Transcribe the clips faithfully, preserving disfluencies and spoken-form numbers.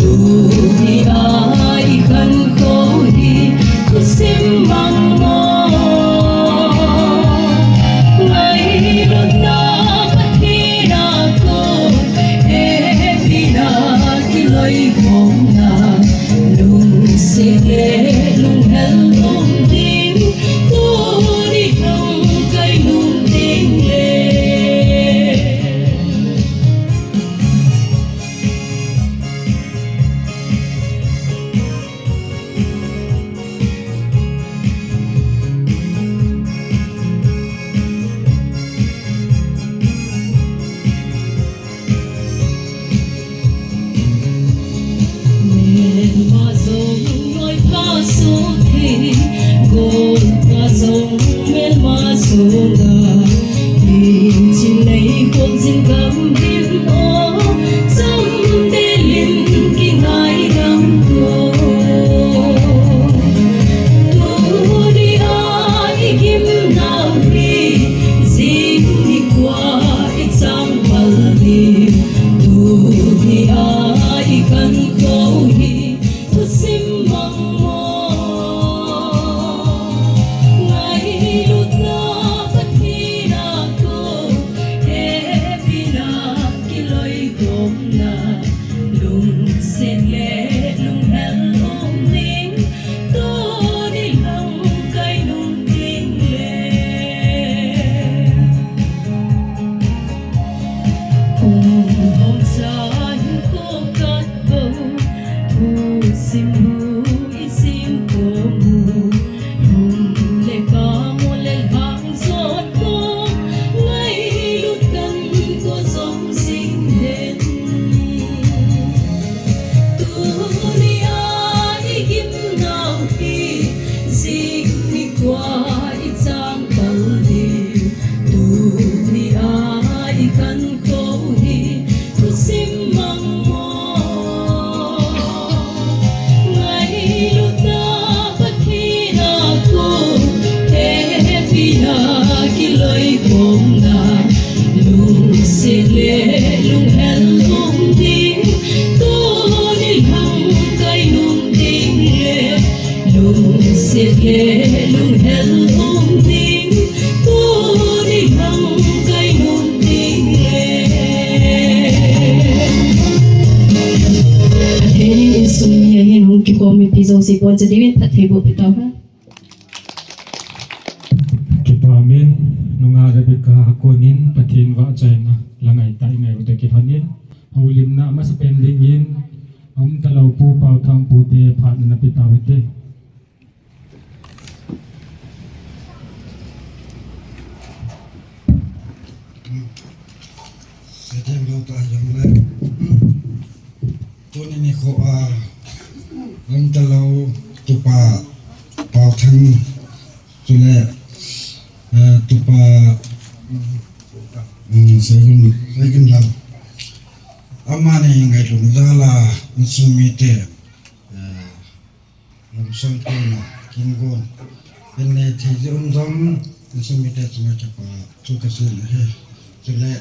Tuni a i khankho hi thusim mangmang. Ngailutna Pathen a kon, hepina kiloikhomna, lungset le lunghel um ding, tuni lamkai nung ding le. Melma jong loi pha sot hi, gol pha jong melma jong a, hiche leikhol jin gam dim o, chamdel in kingaidam ko. Tuni a i gimnau hi, jing nikho a i chang pal ding. Tuni a i khankho hi, thusim mangmang. Ngailutna Pathen a kon, hepina kiloikhomna, lungset le lunghel um ding, tuni lamkai nung ding le. Hung hom cha hinkho kat bou, thusim bu i sim khom u, lhum le kang, ol le lhang jot khom, ngailut khankho jong jing hen. Tuni a i gimnau hi, jing nikho a i chang pal ding. Tuni a i khankho hi, thusim mangmang. Ngailutna Pathen a kon, hepina kiloikhomna, lungset le lunghel um ding, tuni lamkai nung ding le. Lungset le lunghel um ding, tuni lamkai nung ding le. Heni insung mi ahin hung kikhom mipi jouse boncha diuvin phatthei boh peh tauhen. Kipa umin, nungah Rebecca a konin Pathen vahchoina la ngai tah i ngai u toh kilhonin, houlimna amasapen dingin, aumtalou Pu Paothang Pute phatna napeh tau hite. Sethem lou tah jongle, tuni nikho a, aumtalou Tupa Paothang, chule, eh, Tupa, mm, Seigun, Seigunlal, amani ngailutna jal a insung mite, eh, lamsong puna, kingon, in nei thei jeh un jong insung mite chunga kipa thu kasei ahi. Chule,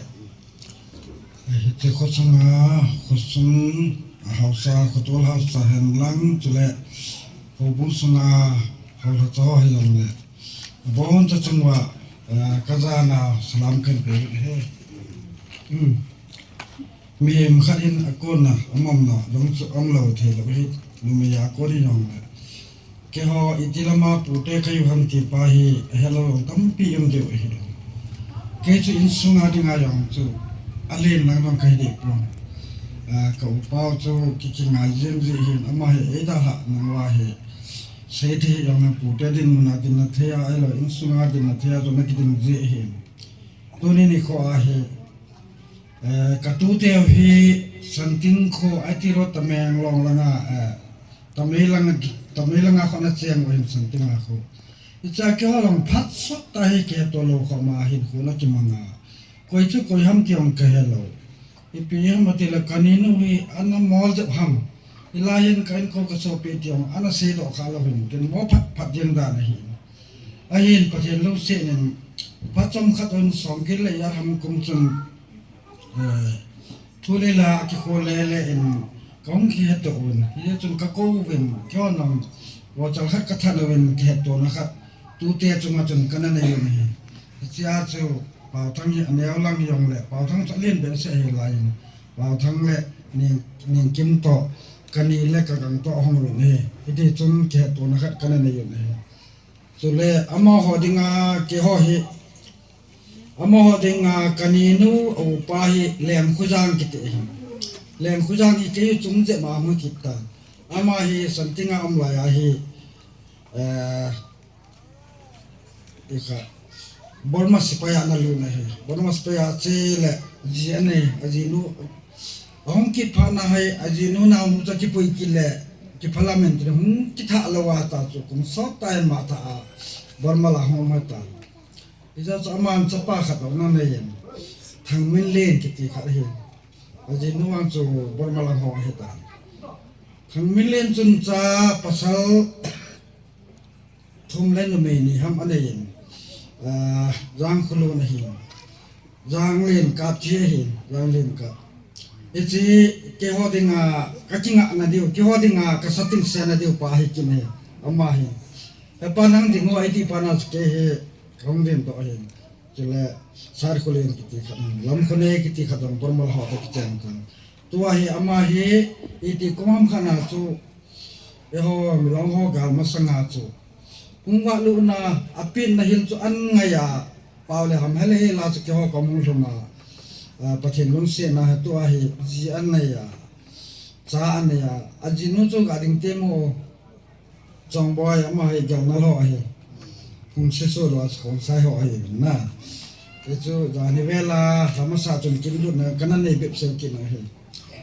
eh, hiche khosunga, khosung a haosa, khotol haosa hen lang, chule houbung sunga haolhacha ho hijongle, aboncha chunguva, eh, kajana salam kahin pe uve. Hmm. Mihem khat in akonna, aumna jong chu umlou thei lou ahi, numei a kon hijongle. Keiho iti lama Pute kahiu ham ti pa hi ahelou jong tampi um diu ahi. Kei chu insunga dinga jong chu alen lang jong kahi deh pon. Ah, ka upa chu ki, kingai jeng jeh hin, ama hi eidalhah nauva hi seithei jong Pute dinmun a dinna thei a, ahilou insunga dinna thei a jong nakiding jeh hin. Tuni nikho a hi, eh, katuteu hi Santing kho, I T Road Tamenglong langa, eh, Tamei lang, Tamei langa kho ana cheng u ahin Santing a kho. Hichea keiho jong phat sot tah hi kihetto lou khoma hinkho ana kimanga. Koi chu koi ham ti jong kahelou. Ipi ham atile kaninu hi ana mol jep ham. Hilai hin ka inko kasopi ti jong ana seidoh kha lou hin, ken mo phat phat jeng dan ahi. Ahin Pathen lungset in phat chomkhat un somget le nga ham kum chun, eh, Thu le la kikhol le le in kahung kihetto uvin. Hichun kakou uvin, keiho nang, vohchal khat kathat uvin kihetto na khat. Tute chunga chun kana nei uvin ahi. Hichea chu Paothang hi aneo lang jongle, Paothang chu alen behseh ahi lai in. Paothang le Ning, Ningkim toh, kani le kagang toh ahung uvin ahi. Hiti chun kihetto na khat kana nei uvin ahi. Chule amaho dinga keiho hi, amaho dinga kaninu aupa hi Lemkhojang kiti ahi. Lemkhojang hi kei chung jep ma hung kit tan. Ama hi Santing a um lai ahi, eh, ikha, Burma sepai a ana lut ahi. Burma sepai a che le ji anei, ajinu, ahung kit phat na hi, ajinu naonu chu akipui kit le, kipha lamen tin hung kitha lou a ta chu, kum sot tah in ama tha a, Burma la hung um ta. Hijeh chun aman chapa khat ana nei in, Thangminlen kiti khat ahi. Ajinu vang chu Burma lang ho ahi tan. Thangminlen chun cha pasal thum le numei ni ham anei in, ah, Jangkholun ahin, Janglenkap chi ahin, Janglenkap. Hiche keiho dinga kakingah na diu, keiho dinga kasa tingsena diu pa hi kine, ama hin. Hepa nang ding o iti pa na chu kei hi kahung ding toh ahin. Chule Sarkholen kiti khat, Lamkhone kiti khat dong Burma ho toh kicheng tan. Tua hi ama hi iti kum ham khat na chu eiho Milong ho gal masanga chu hung valut na, apetna hil chu an ngai a, Pao le Ham hel hel a chu keiho kom hung lhung a, a, Pathen lungsetna hi tua hi ji an nei a, cha an nei a, ajinu chu ga ding te mo, Chongboi ama hi Gelnal ho ahi. Hung sesu lou a Khongsai ho ahi na. Hichu jani vela, la masa chun kin lutna kana nei bep sel kit ahi.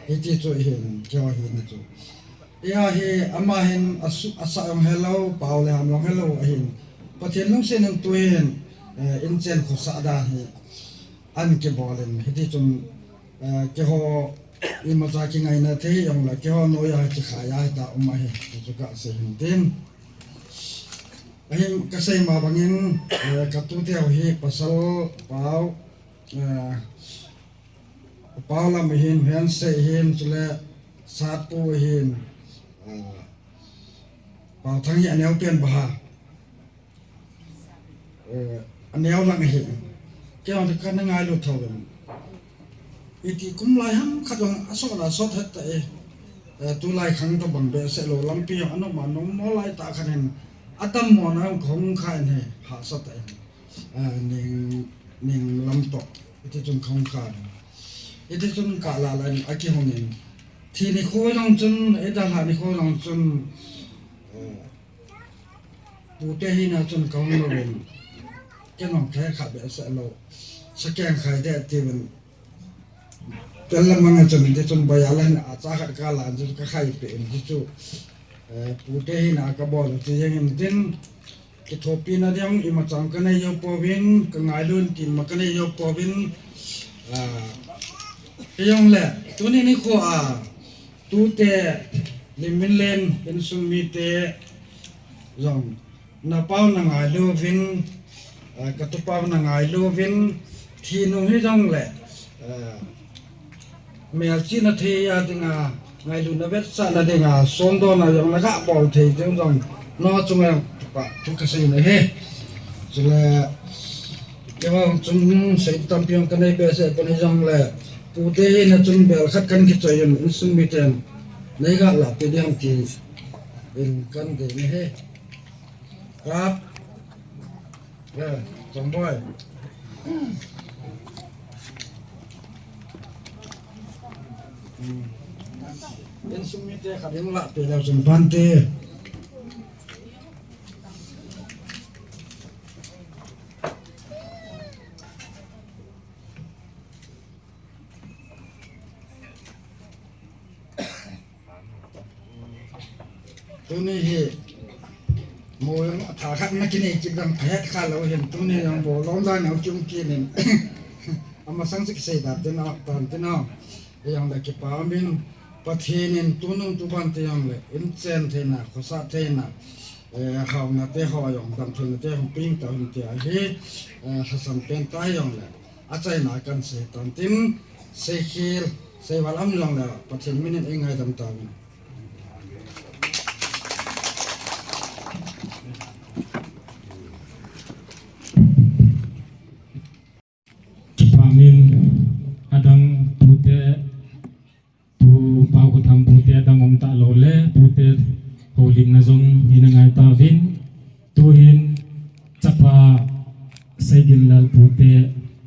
Hiti chu ahin, keiho hina chu. Hia hi ama hin asu, asa jong helou, Pao le Ham jong helou ahin. Pathen lungset in tuhin, eh, inchen khosah dan hi an kibol in. Hiti chun, eh, keiho imacha kingaina thei jongle, keiho noiya hiche khai a hita um ahi, hichu kasei hin tin. Ahin kasei ma bangin, eh, katute ho hi pasal Pao, eh, Pao lam ahin, Hensei ahin, chule Satpu ahin, eh, Paothang hi aneo pen baha. Eh, aneo lang ahi. Keiho kana ngailu thou em. Iti kum lai ham khat jong asot la sot het ta e. Eh, tulai khang toh bang behseh lou lampi jong anom anom mo lai tah khat in. Adammo na jong kahung kha in ahi, hahsa tah in. Eh, Ning, Ninglam toh. Iti chun kahung kha in. Iti chun kala la in akihong in. Thi nikho jong chun, eh, dalha nikho jong chun, eh, Pute hina chun kahung louvin, kei jong kei kha behseh lou, sakeng khai de tiuvin. Tel lamang a chun, ti chun boi a lan a cha khat kalan chu kakhai peh in ti chu, eh, pute hina kabol u chu jeng in tin, kithopina ding imacha kanei jou pouvin, kangailu in tin ma kanei jou pouvin, ah, hijongle, tuni nikho a, tute, Limminlen, insung mite, jong, napao nangailu uvin, eh, katupao nangailu uvin, thi nung hijongle, eh, melchihna thei a dinga, ngailutna vetsahna dinga, sondona jong naga bol thei ding jong, nachunga kipa thu kasei na ahi. Chule, keiho chun sei tampi jong kanei behseh pon hijongle, pute hina chun bel khat kan kichoi in, insung miten, neiga lahpeh ding ham tin, kan dei na ahi. Kap. Eh, Chongboi. Hmm. Insung mite khat in lahpeh leu chun bhante. Tuni hi, mo jong tha khat nakinei kit vang phet kha lou hin, tuni jong bolom dan jong kium kit in. Amasang chu kisei dan tin a, tan tin a. Hijongle kipa umin, Pathen in tunung tuban te jongle, inchen theina, khosah theina, eh, haona te ho jong, damtheina te hung peng tauhen tia hi, eh, lhasam pen tah jongle. Achaina kahin sei tan tin, Seikhel, Seival um jongle Pathen minin eingaidam tauvin. Chapa min adang pute, pu Paokhotham pute adang um talou le, pute houlimna jong ina ngai tauvin. Tuhin chapa Seiginlal pute,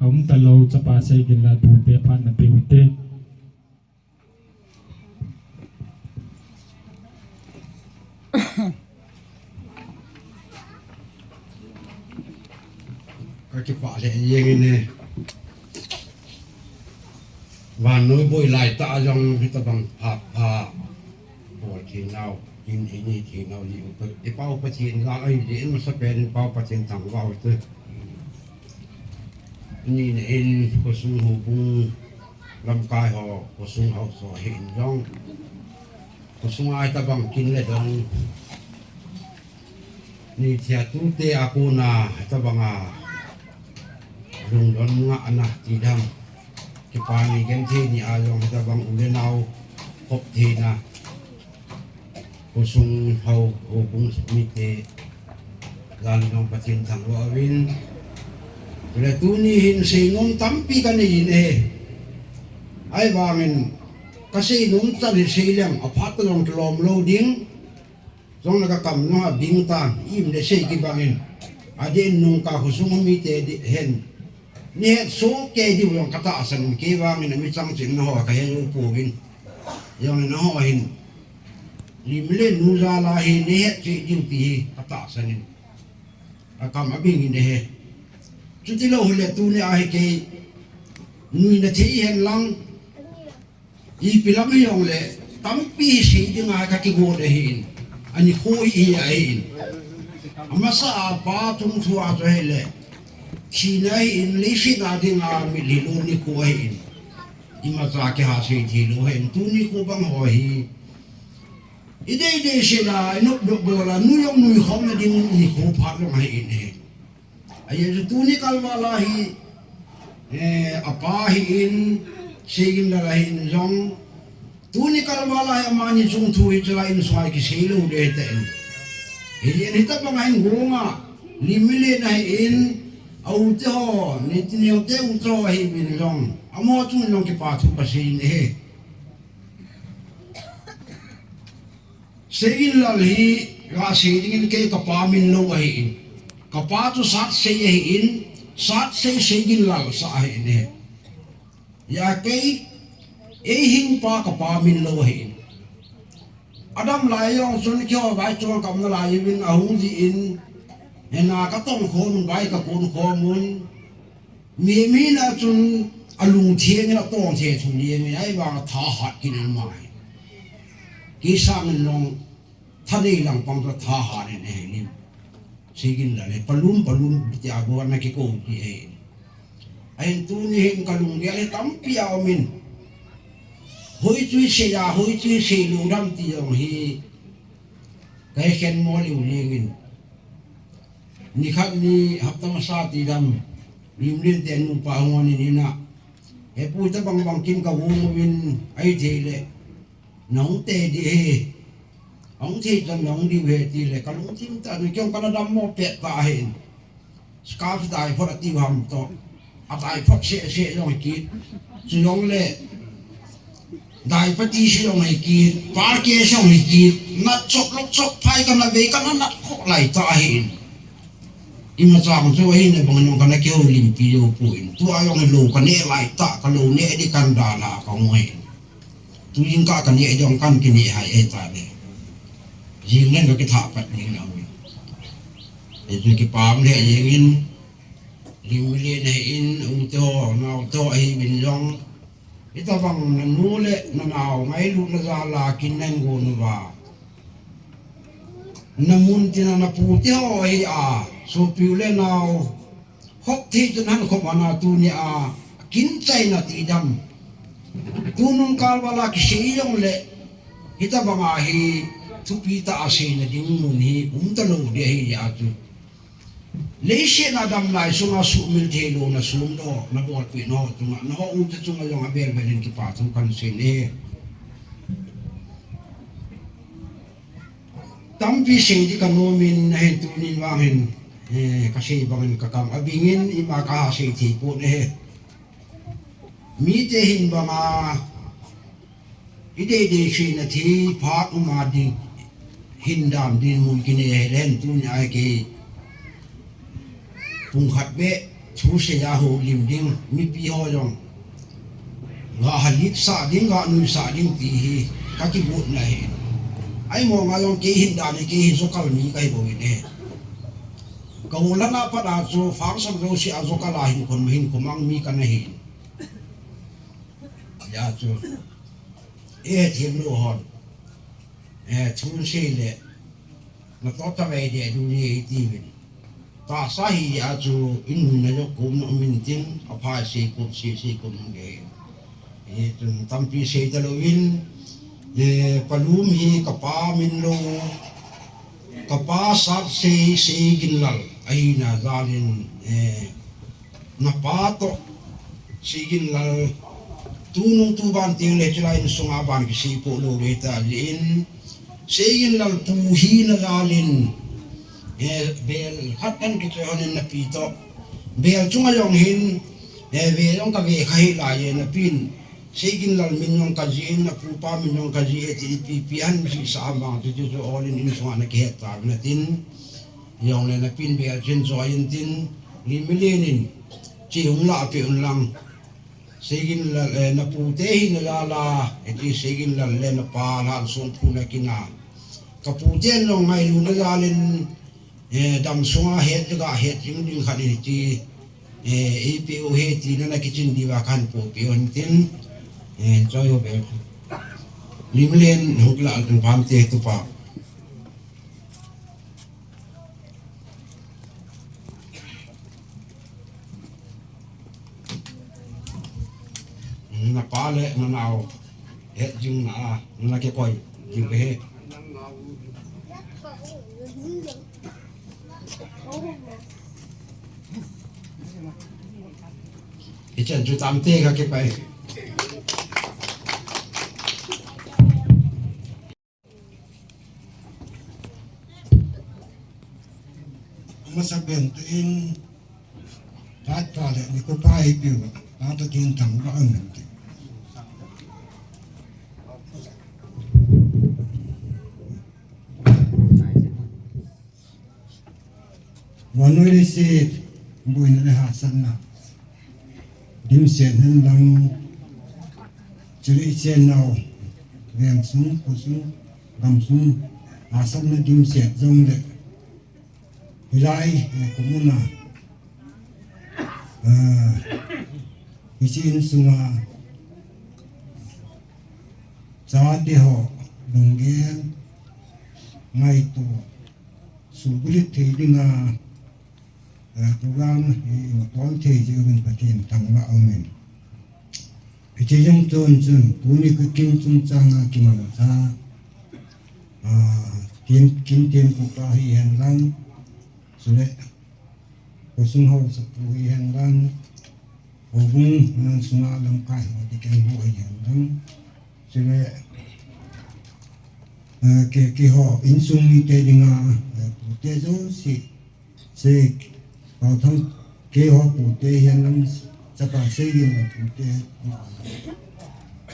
aum talou chapa Seiginlal pute phat na pe ute. Ka kipah lheh jengin e. Vannoi boi laitah a jong hitabang phat pha bol thei nau, in ini thei nau ji u. I Pau Pathen jal ahi jeh in masapen in Pau Pathen thangvah u te. Nina in khosung houbung lamkai ho, khosung haosa ho hin jong, khosung a hitabang kin le dong ni thia tute a kona hitabanga lungdon ngahna tidam, kipani genthei ni a jong hitabang u le nao khop theina, khosung hao, houbung mite jal in jong Pathen thangvah uvin. Chule tuni hin seinom tampi kanei in e. Ahivangin kaseinom chan hi seileng aphat ta jong kilom lou ding. Jong le kakam nunga bing tan, im le sei kibangin. Adeh in nungkah khosung mite ding hen, nei het soh kei diu jong katahsan in, kei vangin ami chang chimna ho kahe jou pouvin. Jong le nangho hin lim le nu jal a hi nei het cheh diu ti hi katahsan in, akam abing in ahe. Chuti lou hile tuni a hi kei nuina thei hen lang, ipi lam hijongle tampi sei dinga kakigot ahin, anikho hi ahin. Amasa a pa chungthu a chu ahile thina ahin, leiset a dinga mitlhi lon nikho ahin. Imacha kiha sei thei lou ahin, tuni kho bang ho hi ideidei sela inopdoh bol a nu jong nuikhomna ding nikho phat jong ahin e. Ajeh chu tuni kalval a hi, eh, apa ahin, Seiginlal ahin jong, tuni kalval a hi amani chungthu hi chulai insunga kisei lou ding ahitan. Hijeh in hitabang ahin gonga lim le na ahin, a u te ho, ni ti neo te u te ho ahiuvin jong, amaho chunga jong kipa thu kasei in ahi. Seiginlal hi gasei dingin kei kapa min lou ahin. Kapa chu Satsei ahin, Satsei Seiginlal sah ahin e. Hijeh a kei, eihing pa kapa min lou ahin. Adam lai jong chun keiho vaichong kaum nalai uvin ahung jin, hena katong khom un, vai kakon khom un. Mi, mi na chun alungtheng in atong thei thun jeng in, ahivang a thahat kit in amai. Kei sangin jong thanei lang pang chu thahat in ahin. Seiginlal le palum, palum ti a bou ana kikou ti ahin. Ahin tuni hin kalunggel hi tampi aumin. Hoichu sei a, hoichu sei lou dam ti jong hi kahe khen mo leu jengin. Nikhat ni hapta masa ti dam, Limlen te nupa hung on in ina. He pu, tabang bang kin kagong uvin, ahithei le nahung te ding ahi. Ahung thei tan nahung diu ahi tile, kalungthim tah in kei jong kana dammo pet tah ahin. Scarf dai phot atiu ham toh. Adai phot seh seh jong hi kit. Chujongle dai pati seh jong hi kit. Parke seh jong hi kit. Nat chop lok chop phai kana vei kana nat khoh lai tah ahin. Imacha chu ahina bang jong kana kihoulimpi jou poi. Tua jong hi lou kaneh lai tah, kalou neh ding kana dalha kahung ahin. Tujingkah kaneh jong kana kineh hai ahi tale. Jing len kakithah pat ding na ui. Hichu kipah lheh jengin, Limlen ahin, u te ho, nao te ho ahiuvin jong, hitabang nanu le nanao ngailutna jal a kin nahin gon uva, namun tina napu te ho ahi a, sopi u le nao khop thei chun han khop ana tuni a kin chaina ti dam. Tunung kal val a kisei jongle, hitabang a hi thupi tah a seina ding mun hi um talou ding ahi a chu. Leiset a damlai sunga sumil thei lou na sum doh, na bolpeh nau chunga, na hou te chunga jong abel bel in kipa thu kan sei e. Tampi sei di ka nom in, ahin tunin vang hin, eh, ka sei bang in ka kam abing in, ima ka sei thei pon e. Mite hin banga, i dei dei sei na thei phat um a ding, hin dan dinmun kinei hen tuni a kei pung khat beh thu sei a houlim ding, mipi ho jong ga halit sah ding, ga nui sah ding ti hi ka kibot na hi. Ai mo nga jong kei hin dan hi, kei hin jokal mi ka hi bou in e. Ka hou lana pat a chu function jouse a jokal a hin kon hin komang mi ka na hi. Hijeh chun, eh, thil lou hon, eh, thun sei le, na toh tavei deh ding ahi tiuvin. Tahsa hi a chu in mun a jong kom na um in tin, apha sei kom, sei sei kom um ding. Hijeh chun tampi sei talouvin, eh, ka lum hi ka pa min lou, ka pa sat sei, Seiginlal ahina jal in, eh, na pa toh, Seiginlal, tunung tuban teng le chulai in sunga ban kisei poh lou le ta jeh in, Seiginlal pu hina jal in, eh, bel khat kan kichoi hon in na pi toh. Bel chunga jong hin, eh, ve jong ka ve kha hih lai e, na pin, Seiginlal min jong ka jih in, a pupa min jong ka jih e, ti ipi ipi han jih sah am vang ti chu chu ol in insunga na kihet tauvin atin. Jong le na pin bel chen choi in tin, Limlen in, che hung lah peh un lang. Seiginlal, eh, na pute hina jal a, eti Seiginlal le na pa Lhansongphu na kin a. Ka pute in jong ngailutna jal in, eh, dam sunga het le ga het jing ding khat in ti, eh, eipeh u ahi tina na kichin diuva kan pohpeh un tin, eh, choi u bel. Limlen hung lah al tun pam te tu pa. Na pa le na nao het jing na a, na kikoi jing u ahi. Hichan chu tam te ka kipai. Amasa pen te in, Pathen le ni ko pa hi piu, Pathen thangvah in te. Vannoi leiset boina le hahsatna dimset hen lang, chule i chennau veng sung, kho sung, gam sung hahsatna dimset jong le, hilai, eh, kum una, eh, hiche insunga chate ho lunggel ngaito, suhbulhit thei dinga, eh, program hi i bol thei jeh uvin Pathen thangvah aumin. Hiche jong chon chun, tuni ka kin chungchanga kimangcha, ah, kin, kin tin kupa hihen lang, chule, khosung haosapu hihen lang, houbung, eh, sunga lamkai ho, ti ken ho hihen lang, chule, eh, ke, keiho, insung mite dinga, eh, pute jouse, Sei, Paothang, keiho pute hihen lang, chapa Seiginlal pute.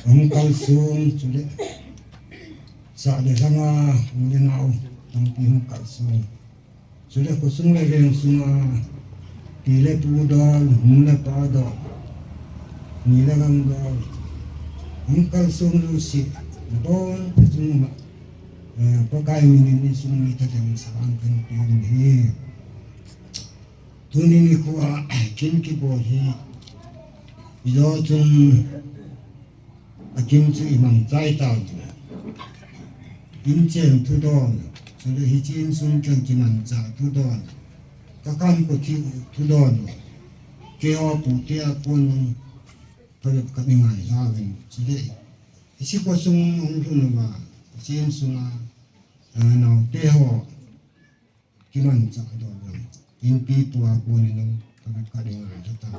Hung kalsong, chule. Sah le lhanga, u le nao, tampi hung kalsong. Chule khosung le veng sunga, pi le pu dol, nu le pa dol, ni le gam dol. Hung kalsong jouse, nabonte chunga, eh, Pakai minin insung mi tha ding salam kan pe u ahi. Tuni nikho a kin kibol hi, ijo chun akin chu i mangcha tau. Inchen thudon, chule hiche insung ken kimangcha thudon, ka kan ko thi thudon, keiho pute a kon phabep ka nei ngai lha uvin, chule hiche khosung hung lhun uva, hiche insunga, a, naote ho, kimangcha doh jong. Inpi pu a kon in jong ka, ka ding a ta.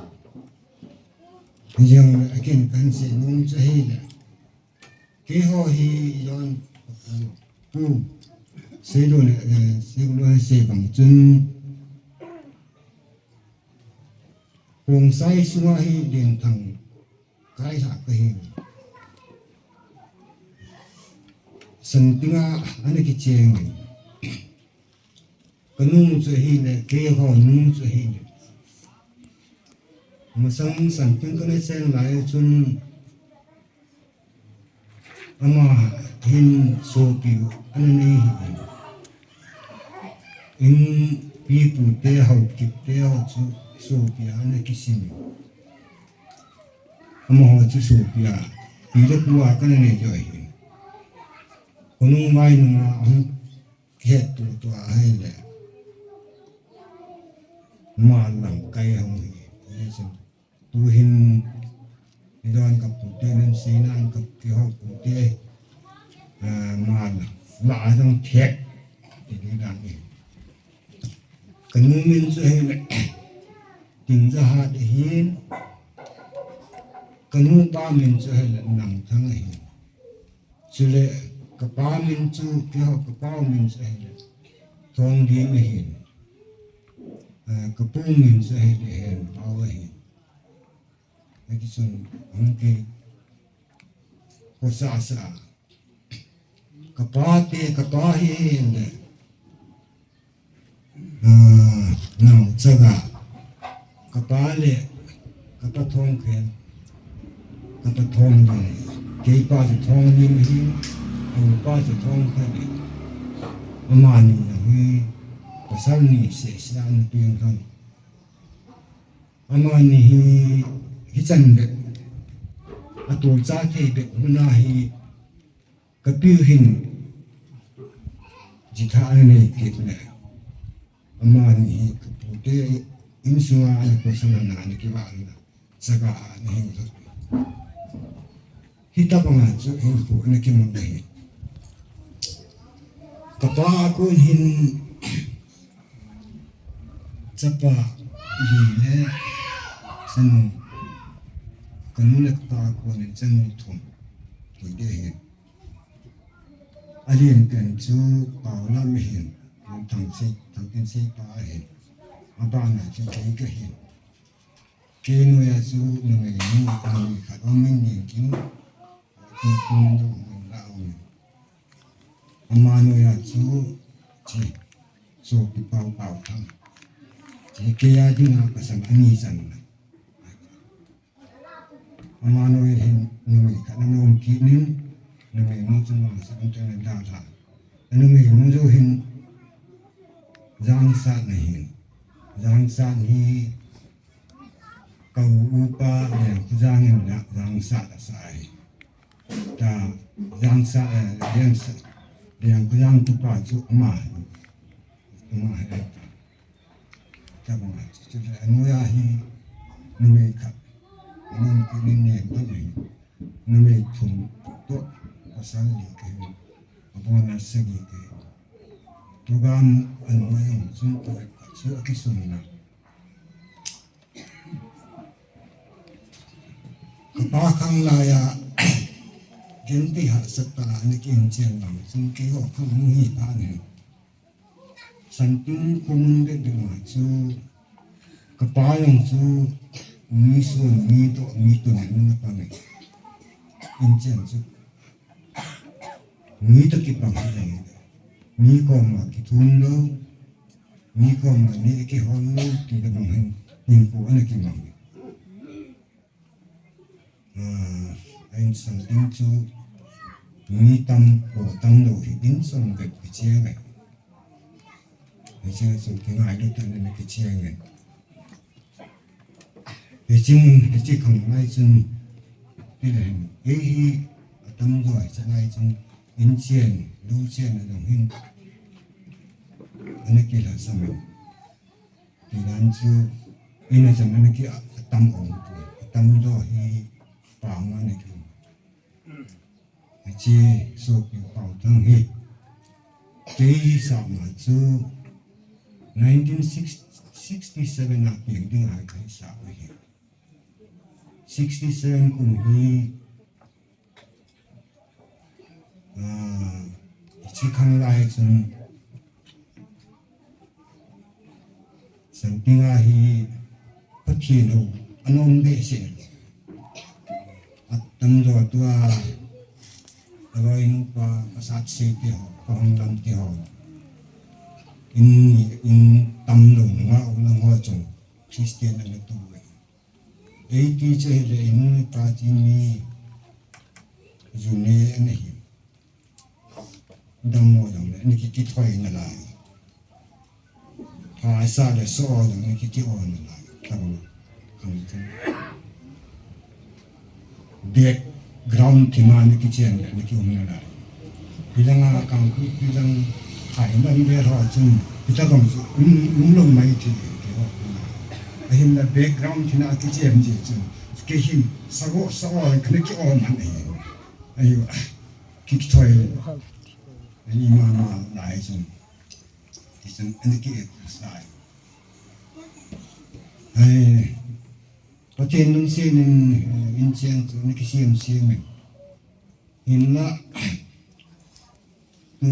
Jong akin kan sei nom chu ahile. Keiho hi John, pu, Seilon, eh, Seilon sei bang chun. Khongsai sunga hi Lenthang kailha kahi. Santinga ana kicheng. Kanu chu ahile, keiho nu chu ahile. Masang Santing kana chen lai chun ama hin sopi ana nei hi. Inpi pu te, Haokip te ho chu sopi ana kisim. Amaho chu sopi a, pi le pu a kana nei jo hi. Khonung vai nunga hung kihet tu tu ahile. Malam kai hung hi. Tuhin, John ka pu te, nen Seinan ka keiho pu te, eh, Malam, la a jong thek, ti di dan hi. Kanu min chu ahile, Tingjahat ahin, kanu pa min chu ahile, Nangthang ahin. Chule, kapa min chu, keiho kapa min chu ahile, Thongdim ahin. Eh, kapu min chu ahile, Henpao ahin. Hiti chun, hung ki, khosa sa. Kapa te, kapa hi ahile. Ah, Naochaga. Kapa le, kapa Thongkhen. Kapa Thonglim. Keipa chu Thonglim ahi. Kapa chu Thongkhen ahi. Amani ahi. Pasal ni sehseh ana peng khan. Amani hi, hichan bep. Atolcha thei bep huna hi. Kapiu hin jitha ana nei kit le. Amani hi kapu te insunga ana kosana ana kivah na. Chaga ana hin khat. Hitabanga chu hinkho ana kimu na hi. Kapa a kon hin chapa li le chanu. Kanu le kapa a kon hin chanu thum. Kei de hin. Alen pen chu Paolam ahin, Thangthang sei, Thangthang sei pa ahin. Abana chu kei kahin. Kei noiya chu numei nu, numei khat um in Nengkim, Nengkim nu um in la um in. Ama noiya chu chi, Sopi Pao, Paothang. Chi keiya dinga pasal ani chan. Ama noi hin numei khat ana um kit in, numei nu chu Mangsa Angteng in dalha. Numei nu chu hin Jangsat ahin. Jangsat hi ka u upa Lengkhojang in la Jangsat asah ahi. Ta Jangsat, eh, Lengsa-, Lengkhojang tupa chu ama hi. Ama hi. Tabang a, chu le anoiya hi numei khat. Numei khat ni ne ba ni. Numei thum toh pasal li kahi. Abona sagi kahi. Program anoiya jong chun ko chu akisun na. Kapa khang laiya, genthei hahsat tah a ana kihin chen vang chun keiho khang hung hi pha ne. Santing khomun bep bep ma chu, kapa jong chu, mi sun, mi toh, mi tun, mi na pang e. Inchen chu, mi toh kipang hi jong, mi koma kithum lou, mi koma neh kihol lou, ti tobang hin, hinkho ana kimang e. Ah, a insung ding chu mi tam, kho tam lou hi insung bep kicheng e. Hiche chu kingailut tah in ana kicheng e. Hiche mun, hiche khang lai chun, ti le hin, ei hi atam jo hiche lai chun, inchen, luchen adong hin, ana kilhasam e. Tidan chu, ina chan ana ki a, atam ong tu, atam jo hi pang ana ki. Hiche Sopi Paothang hi. Kei sah ma chu nineteen six, sixty seven a peng ding a kahisah u ahi. Sixty seven kum hi, ah, hiche khang lai chun Sangpinga hi Pathen hou anom behseh. Atamjo tua, aloi nupa, pasat sei te ho, kahung lam te ho. In, in tamlou nunga u nang ho chun Christian ana tu e. Eiti che hile in ta ti mi ju ne ana hi. Dammo jong le, ni ki, kithoi nalai. Phaisa le so jong ni ki, ki-o nalai. Tabang, kang tu. Background thina ni kichen le, ni ki-um nalai. Hilanga kang ki, hilang hai man ve ho chun. Hitabang chu, um, umlou mai ti, ti ho. Ahinla background thina kichen ji chun. Kei hin, sao, sao, kana ki-o man ahi. Ahi, kithoi. Ani mama lai chun. Ti chun ani ki e sai. Ai, Pathen lungset in, eh, in cheng chu ani ki siam siam in. Hinla, tu,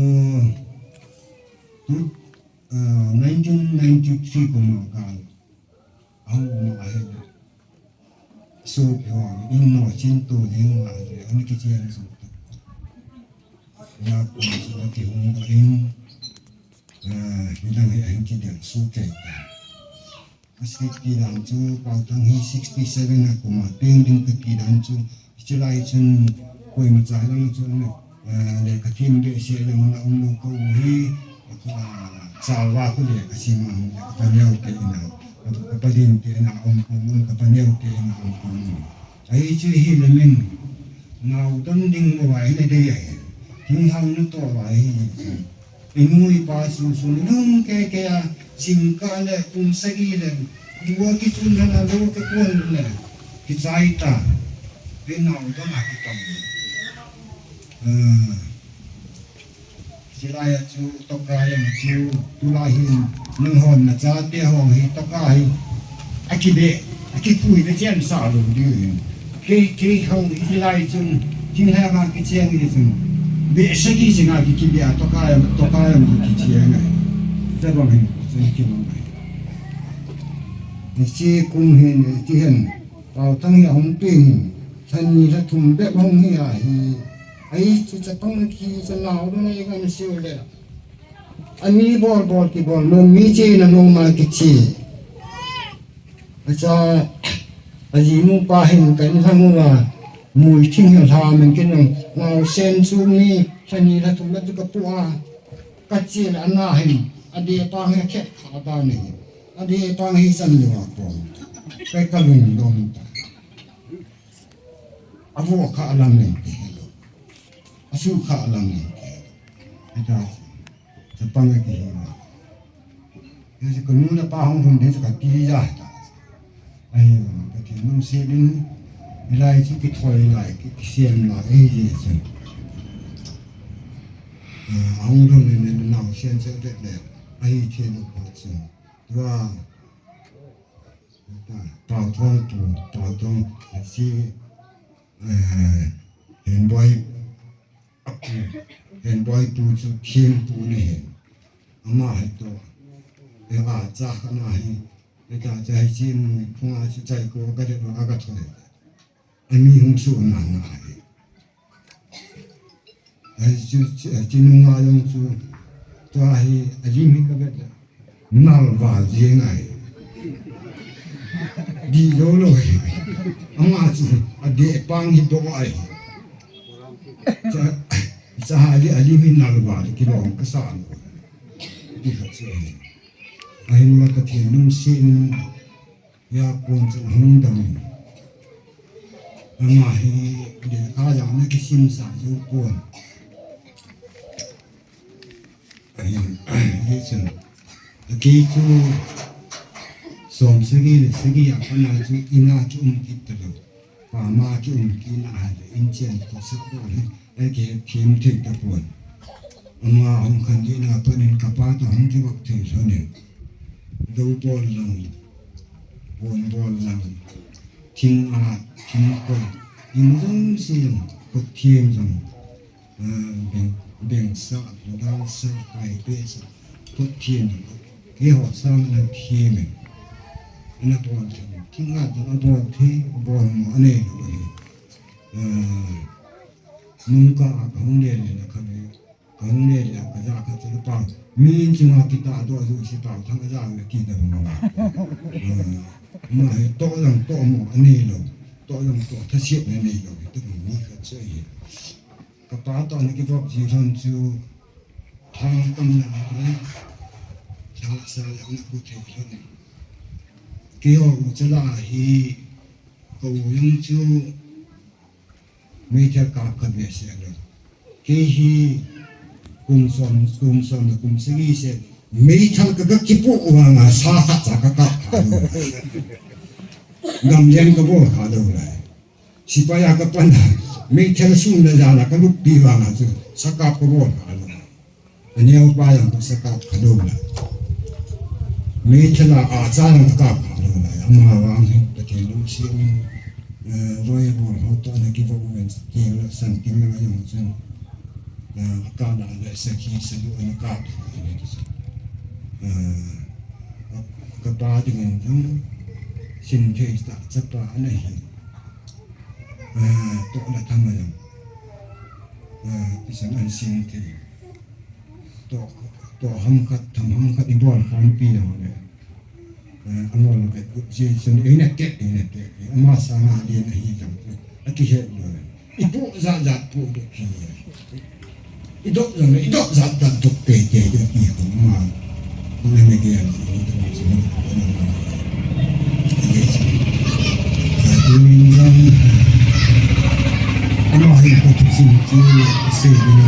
tu, ah, nineteen ninety-three kum a kal. Ahung um ahi. Supi ho, in no chin tu ding ma le, ani kichen su. Ya, kum chu kihung doh in, eh, midang hi ahin kidel su kei ta. Ka sixty dan chu, Pautang hi sixty seven a kum a peng ding kati dan chu, hiche lai chun koima cha lang chu, eh, le ka thim behseh le mun a um lou ka u hi, ka, ah, chalva khu le ka sim a hung le ka pa neo te in a, ka, ka pa din te in a um kum um, ka pa neo te in a um kum um. Ahi chu hi le min, nau dam ding mo vai le dei ahi. Thing hang nu to vai hi chu. Inui pa su su lung ke ke a, singkah le kum sagi le, dua kichun le na lo ke kuan le, kichai ta. Inau dam a kitam. Ah. Chilai a chu, tokai a chu, tulai hin, nang hon na chate hon hi, tokai hi, akibe, akipui na chen sa lo diu hin. Kei, kei hon hi chilai chun, thinglhang a kicheng hi chun, be sagi singa ki, kibe a tokai, tokai a kicheng ai. Tabang hin, chun kimang ai. Hiche kum hin, ti hin, Pautang hi ahung peng hin, lha ni lha thum bep hung hi ahi. Ahi chu chapang ki cha nau dun ahi kan siu le. Ani bol bol kibol nom mi che na nom a kiche. Acha, ajinu pa hin kan hang uva. Mui thing hi lha min kin nau sen chu mi lha ni lha thum bep chu ka pu a. Ka che le ana hin, adeh pang hi khet kha ta ni. Adeh pang hi chan le wa pong. Ka, ka lungdong ta. Avo kha alang leng te hello. Asu kha alang leng te hello. Eta, chapang ke hi ma. Ye si kanu na pa hong hong den sa ka ti ja ta. Ahi, Pathen lungset in, hilai chu kithoi lai, ki, kisem lai, ahi je chun. Ah, ahung lhun in, in nau sen sen le le, ahi thei lou pa chun. Tua, ta, Tao Thong tu, Tao Thong, si, eh, Henboi, Apu, Henboi pu chu thempu ni hin. Ama hi to. E a cha kha na hi. E ta cha hi chi mu phung a chu chai ko ka de a ka thoi. Ani hung su na na hi. Ai chu, chu, chu nunga jong chu. To hi a lim hi ka ve. Nalval jeng ahi. Di lo lo hi. Ama chu, adeh pang hi bo ahi. Cha, cha ha li, ali mi nalval kilom ka sa lo. Di kha chu ahi. Ahin ma Pathen lungset in, ya kon chu hung dam in. Ama hi, le ka ya na kisim sa ju kon. Ahin, hi chun. Kei chu som sagi le sagi a pat a chu ina chu um kit ta lou. Pa ma ki um kit na ha le in chen ko sa ko le. Ai ke thim thei ta pon. Ama hung khan di na pat in ka pa ta hung ki vak thei lhon in. Lou bol lang, bon bol lang, thing a, thing koi, in jong si jong, khut thim jong, ah, beng, beng sa, dal sa, kai pe sa, khut thim jong, keiho sang ana thim e. Ana bol thim, thing a jong abol thei, abol mo anei lou ahi. Ah, nung ka a kahung le le na kha ve. Kahung le le a kaja kha chu pa. Mi in chunga kitah doh ju si pa thang aja le ti da mo. Ah, ma he toh jong toh mo anei lou. Toh jong toh thasiat na nei lou. Ti mi khat chu ahi. Kapa toh na kivop ji lhon chu thang tam na le. Thang sa jong na ku thei lhon. Keiho u chala hi ka u jong chu meithal kap kha behseh lou. Kei hi kum som, kum som le kum sagi seh meithal ka, ka kipoh vanga sa khat cha ka kap kha lou. Gamlen ka bol kha lou lai. Sepai a ka pan a, meithal sun le jan a ka luppi vanga chu sa kap ka bol kha lou. Aneo pa jong ka sa kap kha lou lai. Meithal a acha jong ka kap kha lou lai. Ama vang hi Pathen lungset in, eh, loi bol ho toh na kivop uvin, ti la san ting la jong chun. Eh, ka la le sakhi sa lu ana kap. Eh, kapa dingin jong sin thei tah chapa ana hi. Eh, toh la tham a jong. Eh, kisan an sin thei. Toh, toh ham khat, tham ham khat i bol khompi jong le. Eh, angol vet gup ji chun eina tet, eina tet. Ama sanga len ahi jong chu. Akihet lou. I poh jat jat poh doh hi. I doh jong le, i doh jat jat doh tei tei doh hi ama. Kona na gel ji ni doh ji ni. Tunin jong ama hi ko thusim chu sei ni.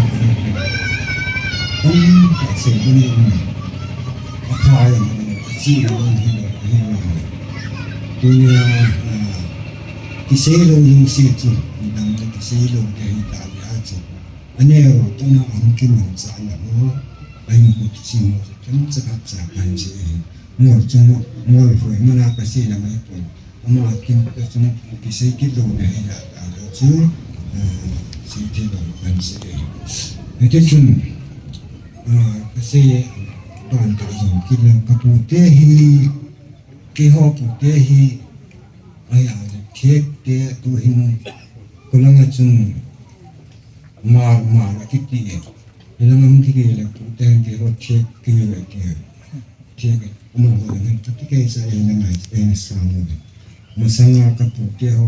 Tam sei ni. Aphai ang, achi ang hi lo, hi lo. Tunia, ah, kisei lou jong si chu, midang le kisei lou te hi ta lia chu. Aneo tana ahung kimangcha na ho, ahin kut sing ho, chomcha khat cha kahin sei ahi. Ngol chung, ngol hoi mana kasei na mai pon. Ama kin ka chung kisei kit lou na hi la ta lou chu, eh, sei thei lou kan sei. Hiti chun, ah, kasei ban ka jong kit lou ka pu te hi, keiho pu te hi, ai a le thek te tu hin, ko langa chun mar, mar a kiti e. Hilanga hung kiti le pu te hin keiho thek kiti e. Thek e. Amaho hin kati kei sa e na ngai, e na sa mo. Masanga ka pu te ho,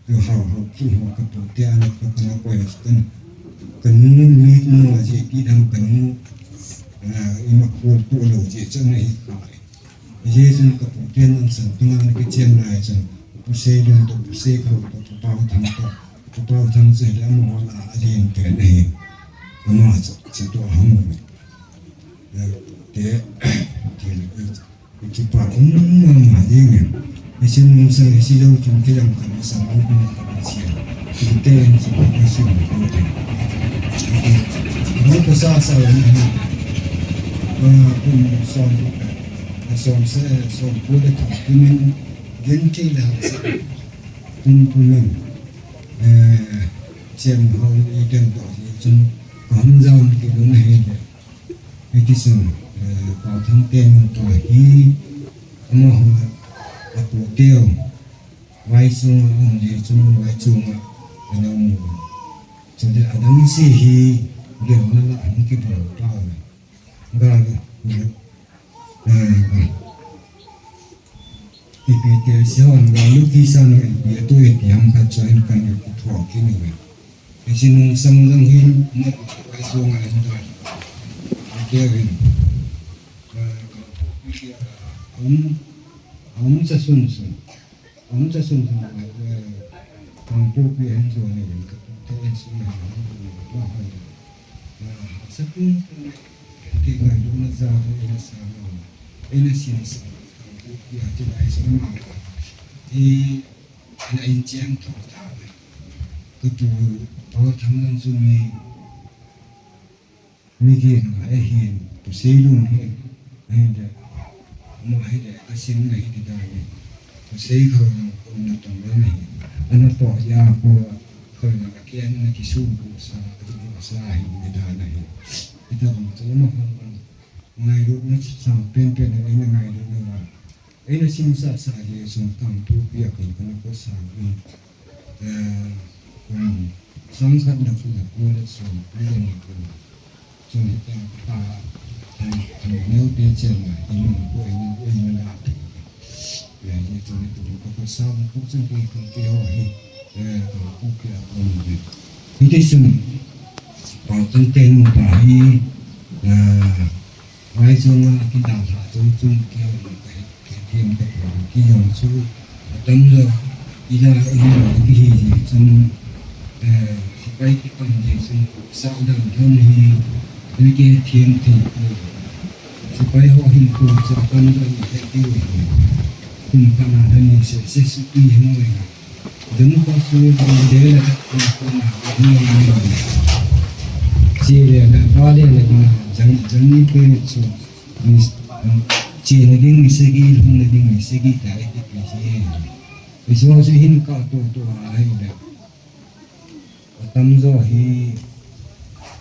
Yo hao hao, kin ho ka pu te ana ka, ka na koi a chu kan, kan nu mi nu a je ki dam kan nu, ah, ima kol tu lo je chu ana hi ka. Je chun ka pu te nang san tu na ki chen lai chun, pu sei dun to, pu sei khau to, pu pau thang to, pu pau thang che le amaho la a je in te na hi. Ama chu, che to hang mi. Eh, te, te le, Kipa um mama jingin. Hiche nung sang hiche jou chun kidang khat na sang um um khat na chia. Kite in chu ka sun ko te. Ko ko sa sa in. Ah, kum som, som se, som ko le thum kumin. Genthei le ha sa. Kum kumin. Eh, chen ho i den to chun. Ka hung jao ki dun ahi le. Hiti chun, eh, Paothang te nung pa hi, amaho, apu teu, vai chunga, um, ji chunga, vai chunga, ana um. Chule adang si hi, gel na la, hung kibang pa, ga, eh, ga. Ipi te si hon ga lu ki sa no ipi atu ipi ham khat chu hin kan ipi thua kini ve. Isi nung sang jang hin na ipi kai su nga hin da. Ake hin. Am, am cha sun sun. Am cha sun sun. Kangpokpi hin jo ni ka te hin sun hin. Sa pung pung, ti ngailutna jal in eina sang a, eina sin sa, Kangpokpi a chilai sa ma, i, eina in cheng tho ta ve. Ka pu, Paothang jong chu mi, mi gin ngai ahin, Pu Seilun hi, ahin le, Ama hi le, ka sim na hi ti dan e. Ka sei kho na ko na tong na hi. Ana to ya ko kho na ka kian na ki su ko sa, ko sa hi ti dan na hi. Ita ko to ma ko ngai ru na sa pen pen na ngai ru na. Ei na sim sa sa hi sung tang tu pia ko na ko sa. Eh, um, sang khat na ku na ku na sung ku na ku. Chun hita ka, ah, thang, thang neo te chen na, i lung ko, i lung ko, i lung ko. Ya, ye chun ni tu ko ko sa ko chun ko ko ke ho hi. Eh, ko ko ke a ko ni. Hiti chun, pa kan te nu pa hi, ah, Ngai chunga kidalha chun chun kihon ka hi, kithem ka hi, kihon chu atam jo, ila, ila kihi ji chun, eh, sipai kipang ji chun, sa dan thon hi, ani kithem thei ko. Sipai ho hin ko chu atam jo ni he ti hi. Kum kana thani se, se su ti hi mo hi. Dum ko su dum de la ko na ni. Chi le na ba le na jang jang ni pe chu. Ni chi na ding ni se gi, lhung na ding ni se gi ta e ti pi si. Isu su hin ka to to a hi le. Atam jo hi,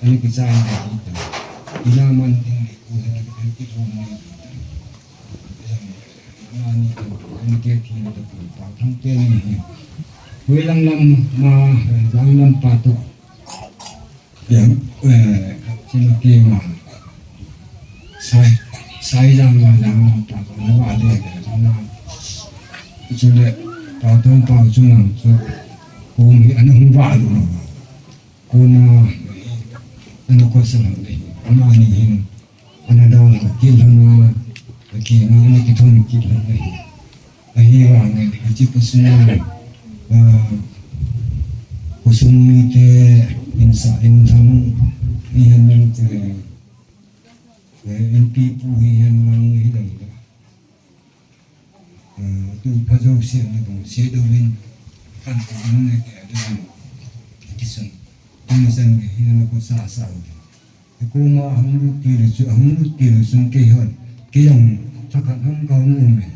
ani kichai na hi ta. Ina man ding ni ku he na ki thum ni. Ani ke thi na ta ku pa thang te ni hi. Hui lang lam ma, lang lam pa to. Yang, eh, sino ke ma. Sai, sai jang ma jang ma pa ko na ba de de na. Chu le, pa tong pa chu nang chu. Ko mi ana hung ba lu. Ko na, ana ko sa le. Ama ni hin. Ana da la ki lhon na. Ki na ana ki thon ki lhon na. Ahivangin, hiche khosung a, ah, khosung mite, insa, inthang, hihen lang te, eh, inpipu hihen lang, hilang te. Ah, tu pha jouse na dong, se dong in, kan tu dong ne ke, dong in, kisun, dong san ke, hihen lang ko sa sa. Koma hung lut kit le chu, hung lut kit le chun kei hon, kei jong thakhat ham ka hung um in.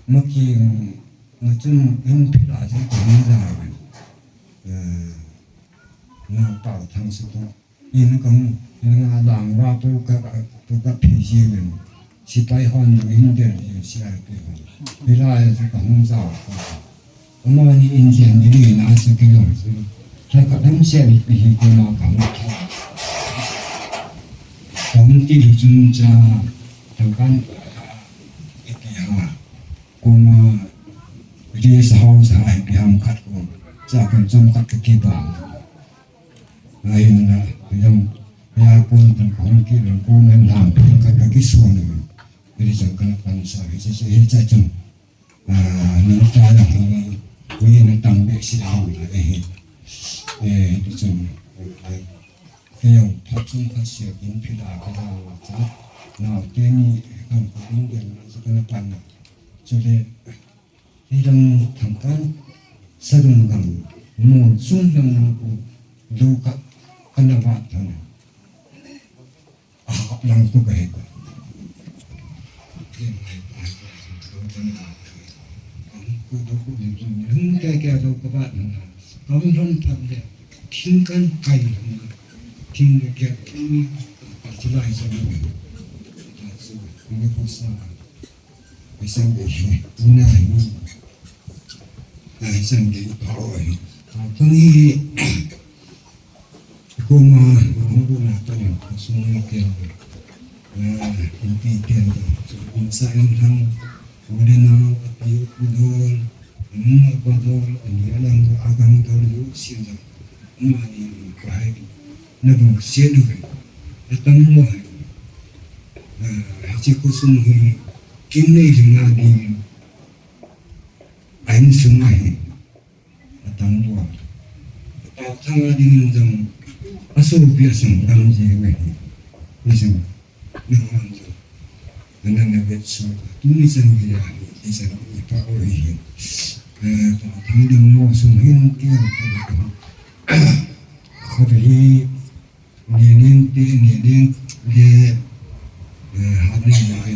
Ma keng, ma chun in phit a chun ka hung ja in. Eh, na pau thang se to. In ka hung, in nga lang va pu ka, pu ka phi ji le. Sipai hon jong in del ji C R P hon. Hilai a chu ka hung ja. Amani in jen dili na chu kilom chu. Thakhat ham se ni pi hi koma ka hung. Ka hung ti lu chun cha, thangkan ipi ha. Koma guest house ha ipi ham khat ko. Cha kan chom khat ka kiba. Ahin la, yang, ya kon tan kong ki lo kon nan lam pen ka ka ki so ni. Ri chan ka na pan sa, hi, hi, hi, cha chun. Ah, ni ta ya hi, ko ye na tam be si la hu la, eh, eh, ri chun. Ke yang, pha chun pha sia kin phi la ka la la cha. Na, ke ni, kan ko in den na, sa ka na pan na. Chu le, Hilang thangkan, sadung gam, mo sung lang lang ko, lu ka, kana va thang. Ah, lang ko ka he ko. Ko do ko ni, lung ke ke do ka va thang. Ka hung thang thang le, thing kan kai thang. Thing ke, thing ka chulai sa. Ka chu, ni ko sa. Isang de hi, una hi, ah, isang de hi, pao hi. Ah, tuni, koma, hung bu na tuni, sung ni ken, ah, inpi ken, so, insa in hang, ule na, api u dol, anung u dol, ani alang u agang dol, yu sin dol, uma ni, ni, ko hai, na bu, sia du ve, atam mo hai, ah, hiche khosung hi, Kin nei jing a ding, a insung a hi, a tang lua. A pau thang a ding in jong, a sopi a sanggam jing a hi. Ni jong, ni hon jong, na na na vet su, tuni chan gei a hi, ni chan i pa o hi hin. Eh, pau thang ding mo sung hin, ki ang ka hi. Kho hi, Ni ning ti, ni ning ti, eh, ha ni mai.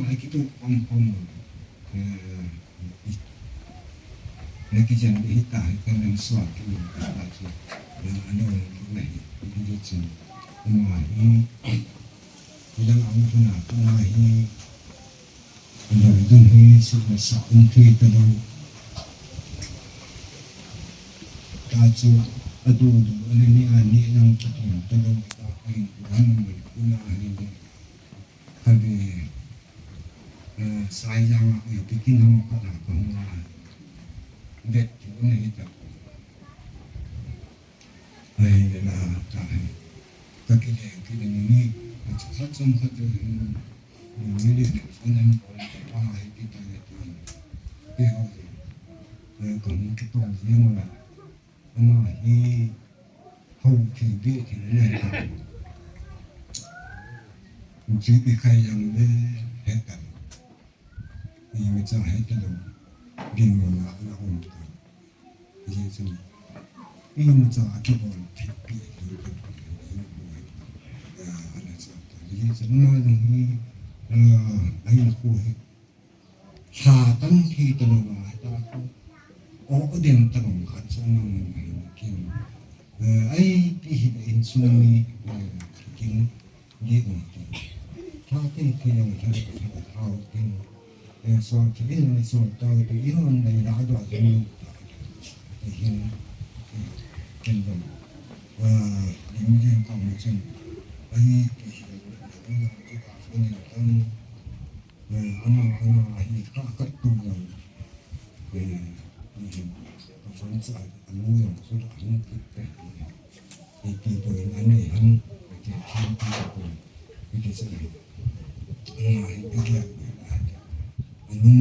a kituh pom pom. Eh, na kijen hi ta hi ka nang suak ki ta chu. Eh, ano na hi, hi chu. Ama hi, ilang ang huna, ama hi, Lungdong hi sumasa um thei talou. Ta chu adu du ani ni ani lang ta thei talou ta ai kuan mun kuna hi de. Kave, eh, sai jang a ui pikin hong kala ka hong a. Vet tu na hi ta. Ai, le la ta hai. Ka kile, kile ni ni, khat chom khat chom, ni ni le, ni ni, pa hai ki ta le tu. Ke ho. Ai, ka mu ki tong ji mo la. Ama hi, ho ki bi ki le ta. Ji bi khai yang le, he ta. Imacha hetalo, dinmun a ana um ta. Hijeh chun, imacha a kibol thei pi, ana cha ta. Hijeh chun, ama jong hi, ah, ahin khu hi, lha tam thei talou a, ta khu, o den talou khat chu ana um ahin kin. Ah, ai pi hi insung mi, ah, kin, Ni um ti. Tha te te jong tha te tha tha u tin. Eh, sol te in ni sol ta u te in on nei la do te ni. Te hin. Eh, ken jong. Eh, lim lim ka mu chen. Ai te hin. Ni jong ti ka fu ni tam. Eh, ama, ama hi ka ka tu jong. Eh, ni hin. Ka fun sa anu jong su da hin ti te. Iti poi in ani ham, iti ham iti poi, iti sa. Ama hin iti ham, anu,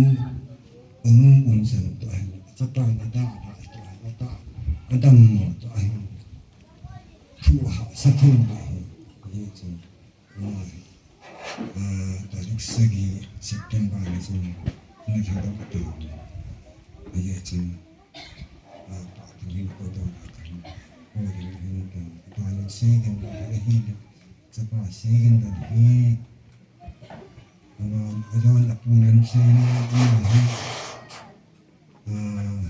anu umsan to ahin, chapa nada, to ahin, adam mo to ahin. Thu ha, sa thu mo ahin, ye chun. Ama, ah, tarik sagi September ni chun, na thadok to. Ye chun. Ah, pa tu hin ko to na kan. Ko hin hin kan. Pa na se kan na hi. Chapa se kan na hi. Ama, ajon apu nan se na hi. Ah,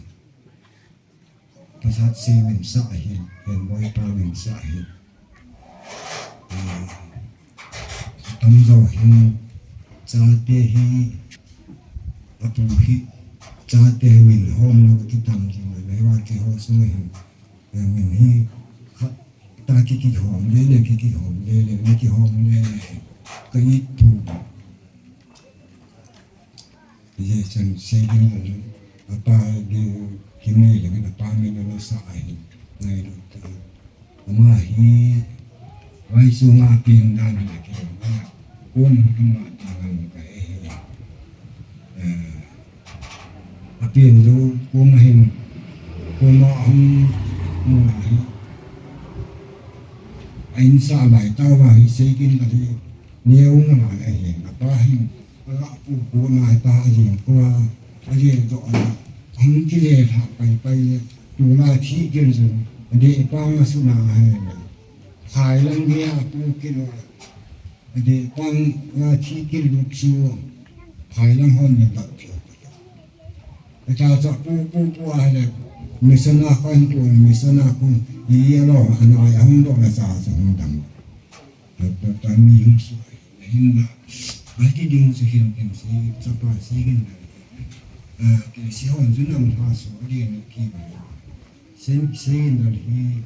pasat se min sa hi. Kan boi pa min sa hi. Atamjo hin chate hi, apu hi, chate hi min hom lou kitam jing le, leiva kihol sung hin, eh, min hi, khat, ta ki kihom le le, ki kihom le le, mi kihom le le, ka it pu. Ye chan se ding le, apa ding, kim nei le, apa min le sa ahi, ngai lo ta. Ama hi, vai sunga pin dan le ke, ama, kum ama pin dan ka e. Eh, apin lo, kum hin, kum a hum, mu hi. Ain sa lai ta va hi se kin ka hi, neu na ma le hi, apa hin. Ala pu pu na ta a jing pu a, a jing to a, ang ki le tha pai pai le, tu la thi kin su, a de pa nga su na hai le. Phai lang gei a pu kilo. Ade pang a thi kilo chu. Phai lang hon na ta chu. Acha cha pu pu pu a le. Misana kan pu misana kun. Iya lo anai hung do na cha cha hung dang. Tami hung su, hinna, ahi ding su hin, hin si, chapa si hin, ah, ke si hon su nam ha su, adi na ki ba. Sen, sen na hi,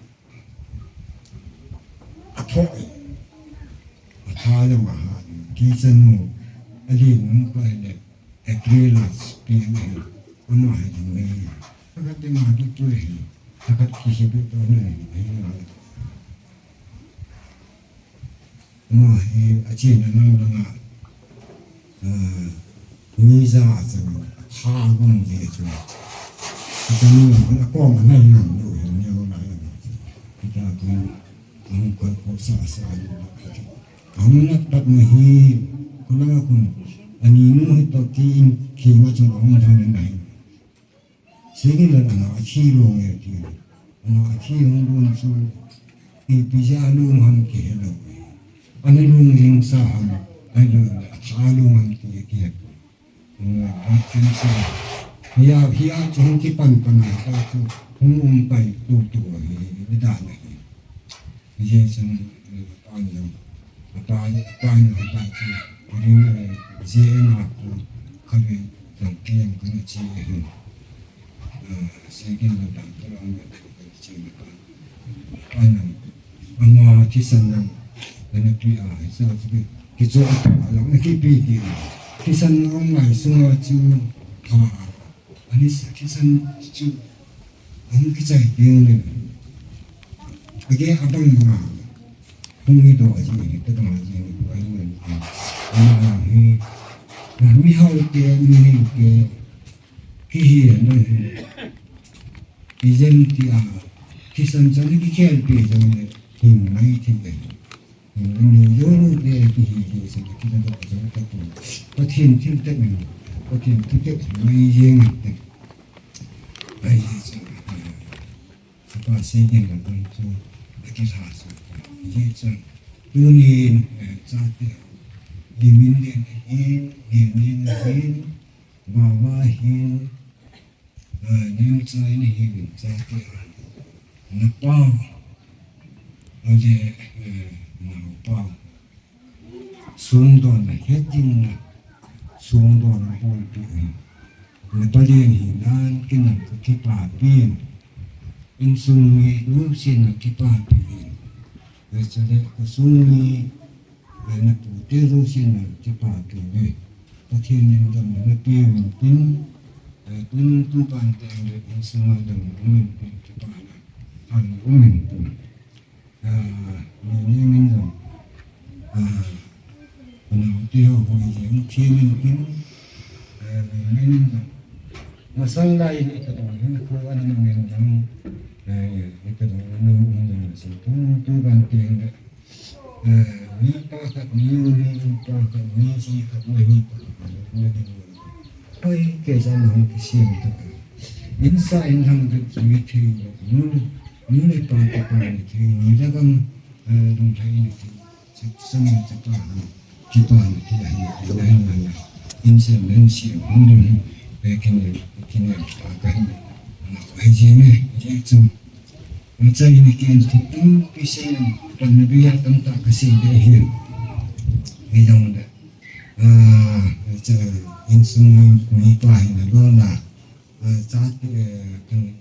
a pho, a tha ya ma ha, ki sen mu, ali nu pa le, April last pi me, ama ha ding me. Ka te ma du tu hi, ka ki si du tu ne, hi na. Ama hi, a china nang langa, ah, mi ja a chang, a tha gong je chu. Ka chang ni, a kong a nai nang lu, he, ni lo lai. Kita kun, ang kon ko sa, sa, lu, ka ti. Ang nak tak na hi, ko langa kun, ani nu hi to ki in, ki ma chun ang thang ni nai. Sigi le ana athi lung e ti. Ana athi lung lung chu ipi ja lung ham kihe lou. Ana lung jing sa ham, ai lou le atha lung ham ti kihe. Ana athi sa. Hia, hia chu hung kipan pan a ta chu hung um pai tu tu hi, hi da na hi. Jesu, eh, apan jong, apan, apan jong, apan chu, ring, eh, je na ku, khavi, jong kiam ku na chi, eh, eh, se kin na dang, ka long na, ka chi na pa. Apan jong, ama thisan jong, na na pi a, sa, sa, ki, ki chu a pa, jong, na ki pi ki, thisan jong ngai sunga chu, pa, Ani sa thisan chu, ahung kichai teng le. Age abang ma. Hung hi do aji ni, ta dong aji ni, ko ai ni. Ama hi. Na mi hau te, mi ni te. Ki hi na hi. Ki jen ti a. Thisan chan ki khel pe jong le. Hing mai thi le. Ni yo lu te ki hi hi sa ki da do jong ta pu. Pathen thil te ni. Pathen thil te ni jeng te. Ai hi sa. Apa se yen la pu chu. A ki la sa. Ye sa. Tu ni, eh, cha te. Ni min ni hin, ni min ni hin. Wa wa hin. Ah, nin cha in hi vin cha te a. Na pa. Ale, eh, na pa. Sung don na het ding na. Sung don na bol tu hi. Na pa len hi nan kin na ka kipa pin. In sung mi nu sin na kipa pin. Na cha le ka sung mi. Ai na pu te jong sin na kipa tu ve. Pathen in dam na pe min tin, eh, tun tu ban te ang le in sung a dam na min tin kipa na. An u min tin. Ah, ni ni min jong. Ah, na te ho ho ye mu thi min tin. Ah, ni ni min jong. Masang lai ni ka dong hin ko an na min jong. Eh, ni ka dong na min jong sin tun tu ban te ang le. Eh, mi pa khat, mi nu, mi pa khat, mi ji khat, mi hi pa khat, mi ding. Hoi, kei jong na hung kisem ta. Insa in lang dut mi thei, nu, nu le pa, pa, pa ni thei, ni le gam, eh, dong thei ni thei. Sa, sa mi sa pa, ha. Kipa ni thei, ha, ha, ha, ha. Insa, insa, hung ding, eh, kine, kine, pa, ka hi. Na, hoi ji ni, ji chung. Machai ni ken thupin pi sen pan na bia tam ta ka sei de hin. Ni dong de. Ah, cha insung mi pa hin a lo na. Ah, cha te, eh, kan,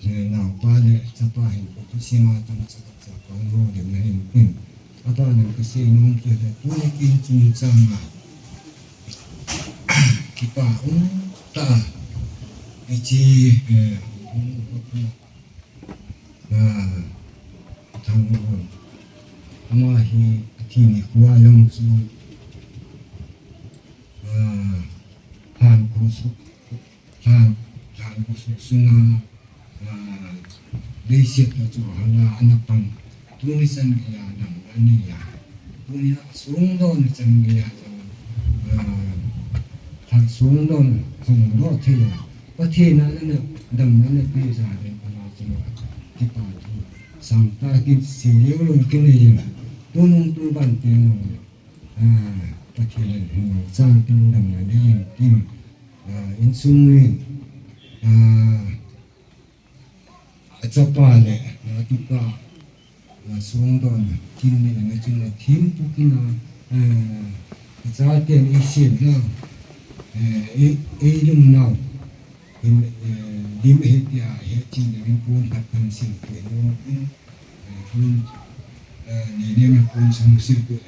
eh, nau pa le cha pa hin ko tu si ma tam cha cha pa lo de na hin. Hmm. Apa na ka sei nung ke de tu ni kin chung cha ma. Kipa um ta. Ichi, eh, um, um, um. Ah, thang ho. Ama hi athi ni khua jong chu. Ah, than ko su, than, than ko su sunga. Ah, dei siat ta chu hala ana pang. Tuni chan gei a dang ani a. Tuni a sung don chan gei a jong. Ah, than sung don khong do thei a. Pathen a na dam na pe ja den ana chu kipa thu. Sangtah kisei lou lou kinei jin. Tun tun ban tin, ah, Pathen in hung chang tin dam na ding in tin, ah, insung in, ah, achapa le, ah, atupa, ah, songdohna, kin ni na chun na thim pu kin na, ah, achaten i sin na, eh, i, i lum nau. In, eh, lim he tia, he chin le lim pon khat kan sin pe lo in, eh, pon, eh, ni le mi pon sung sin pe.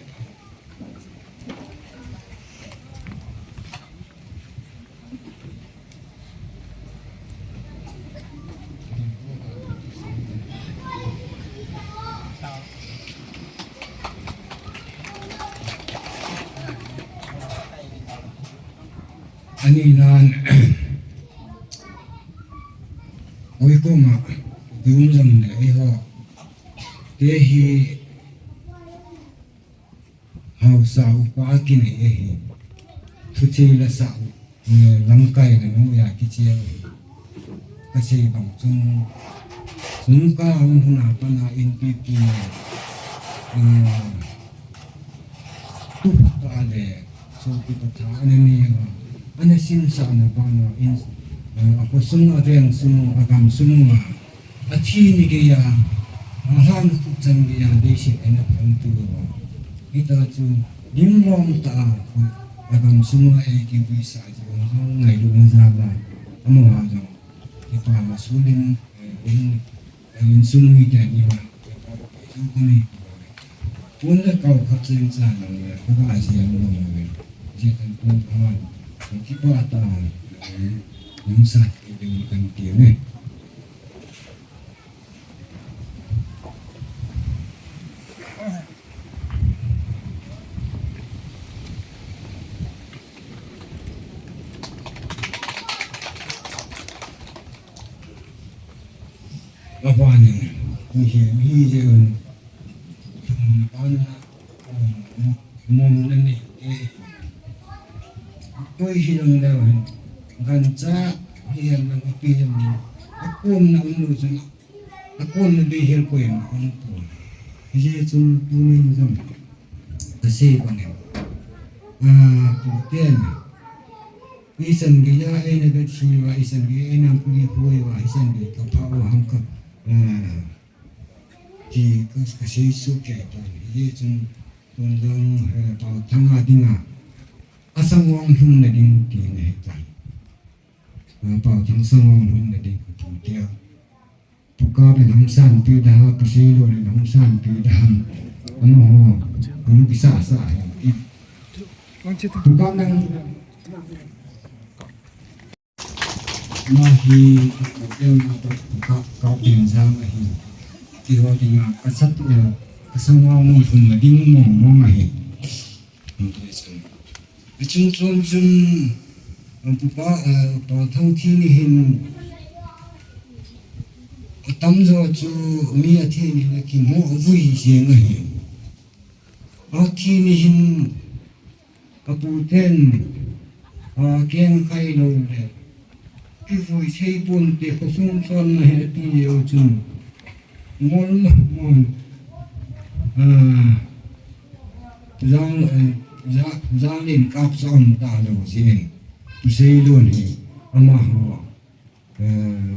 Ani nan, oi koma, dum jam le, ei ho, te hi, haosa upa kinei ahi. Thuchih la sa u, eh, lamkai na nu ya kichia u. Kasei bang chun, sung ka hung huna pana in pi pi, eh, tu pa le, so pi pa tha, ana ni, ana sin sa na pa na in, eh, a ko sung, a veng sung, a gam sung ma. Athi ni geiya, ahan khup chan geiya, dei se ena phan tu lo. Hita chu, lim mong ta a, agam sunga ei kivui sa ji, ngailu na ja ba, amo ha jong, kipa ma su lim, eh, in, eh, in sung ni ta ni ma, eh, pa, pa, pa, pa, pa, pa, pa, Pon le kau khat chen cha nang le, ka ba siam nang le. Jia kan pon pon. Kipa ta, eh, nang sa, eh, kan ti ne. Apanin, mi hi, mi hi je un, um, an, um, mom na ni, eh, koi hi lang leu hin, gancha hi hen lang ipi jong, akom na um lu chun, akom na bei hel koi na um pu. Hije chun tunin jong, kasei bang em. Ah, pu ten. Hisan geiya eina vet sui uva, hisan geiya eina pui pui uva, hisan gei ka pha uva hang ka, eh, ti ka, ka sei su kei tan. Hijeh chun tun jong, eh, Paothang a dinga, a sangong lhung na ding ti na hi tan. Eh, Paothang sangong lhung na ding ka pu tia. Pu Kap in hung sanpeh da ham, Pu Seilon in hung sanpeh da ham. Amaho, hung kisasa hi. Pu Kap nang, ama hi, Pu Kap, Kap Dengjang ahi. Keiho dinga, kasat, eh, kasangong lhung na ding mong mong ahi. Achung chom chun, um, Pu Pa, eh, Paothang thi ni hin, atamjo chu mi athi ni hin akimo vui jeng ahi. Athi ni hin, apu ten, akeng khai lou le, kivui thei pon te, khosung chonna hi ati leu chun, ngol ma ngol. Ah, jang, eh, ja-, jang in kap sa um ta lou jin. Pu Seilon hi, amaho, eh,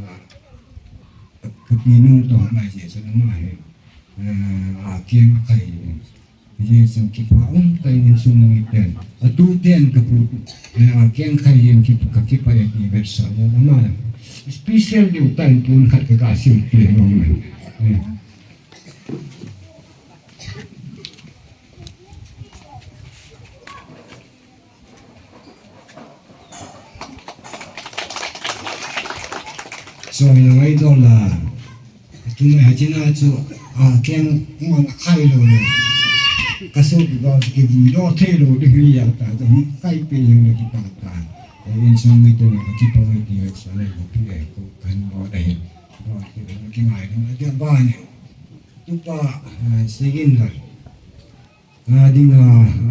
kapi nung toh mai jeh chun ama hi, eh, akeng akhai. Hijeh chun kipa um tah in insung miten. Atu ten kapu, eh, akeng khai in kip-, kakipah e ti vetsahna ama special diu tah in tun khat ka, kasim peh nom e. Eh. Song na ngai doh la. Atu mai hachina chu, akeng ngol akhai lou le. Kasu ki ba kivui doh thei lou ding hi ya ta, kai pe lou le kipa ta. Eh, insung miten kakipa ngai ti vetsahna kapi e, ko kan bo da hin. Bo ki ngai na dia ba ni. Tupa, eh, sigin la. Nga dinga,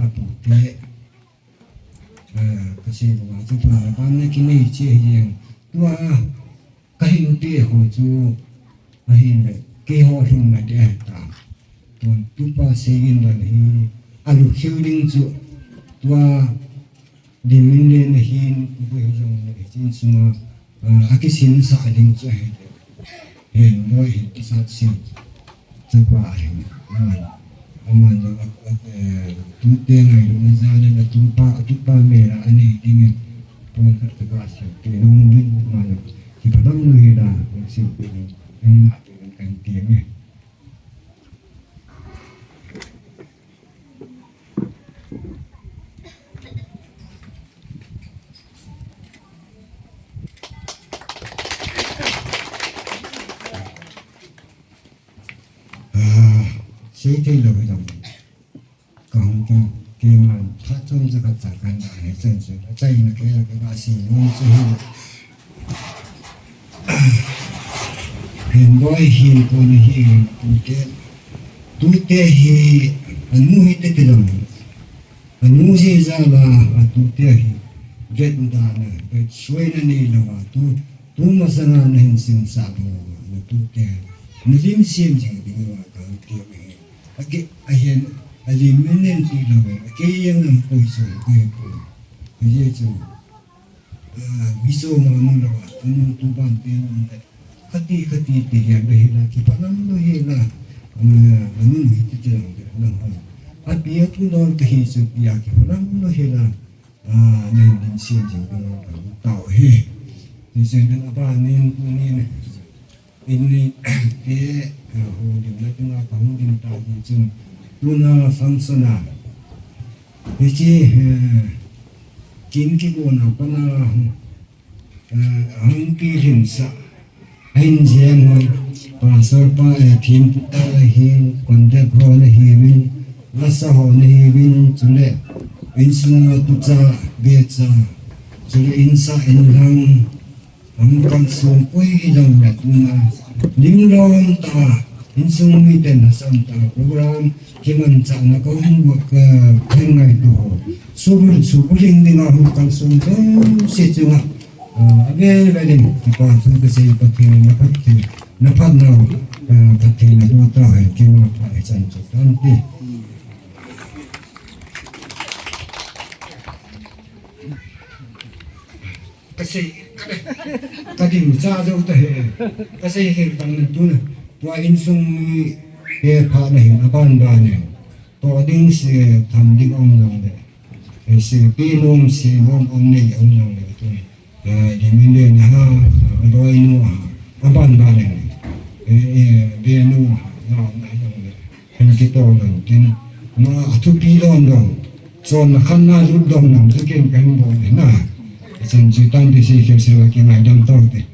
apu te. Eh, kasei banga chu tuna ban na kinei cheh hi jeng. Tua, kahin peh ho chu, ahin le. Keiho lhung na dia ta. Tun tupa seigin dan hi, alu khiu ding chu, tua, ding min le na hin, tupa hi jong na hi chin suma, ah, akisin sa ding chu hi. Hin, boi hin, kisat sin. Tupa hin, aman, aman jong, ah, ah, eh, tute ngai lu na jana na tupa, tupa mera ani ding, pon khat ka sin, ke nung ding, man, ki padam lu hi da, sin, ke nung, nung na, ke nung kan ti, eh. Ah, sei thei lou hi jong. Ka hung kei, keiman phat chom cha khat cha kan da hi chan chu. Achaina kei a ka sei nom chu hi. Hin boi hin kon hi tute. Tute hi anu hi te te jong. Anu jeh jal a, atute hi, vet u dan a, vet suina nei lou a, tu, tu masang a na hin sinsah bou a, na tute, na lim siam jing ding uva ka hung ti ahi. Aki, ahin, alim in nen ti lou a, aki yang lam koi so, koi ko. Ajeh chu, Ah, miso ma mun lou a, tu nung tu ban te nung le. Khati, khati te hian le hi la, ki pa lam lou hi la. Ah, anung hi ti ti lang te lang ha. A pi a tu dol te hi su pi a ki pa lam lou hi la. Ah, nen din sien jing te lang ka lu tau hi. Ti sien den a ba nen tu nen. Inni te, eh, hung dim na tuna ka hung dim ta hi chun. Tuna function a. Hichi, eh, kin kigona pana, eh, hung pilhin sa. Ahin jem hon, pastor pa, eh, thim pupa ahin, contact ho na hiuvin, lasa ho na hiuvin, chule, insung a tucha, becha, chule insa inlang, Hung kalsong koi hi jong le tuna. Lim lom ta, insung miten hasam ta, program kimanchahna ka hung, eh, khen ngaito ho. Subul, subul hing dinga hung kalsong jouse chunga. Ah, avel vel in, kipa thu kasei Pathen na phat thei, na phat nau, eh, Pathen na bo ta hai, kima pa hai chan chu tante. Ka sei, ka, ka ding cha jou ta he. Ka sei he tang na tu na. Tua insung mi he pha na hin aban ban in. To ding se tham ding om jong le. He se pi nom se nom om nei om jong le tu. Eh, ding min le na ha, a doi nu ha. Aban ban in. Eh, eh, be nu ha. Na, na jong le. Hin kitol lou tin, ma a thupi lom lou, chonna khanna lut lom lou, chu ken kahin bol e na. Chan chu tan ti sei khel sei la kingaidam tau te.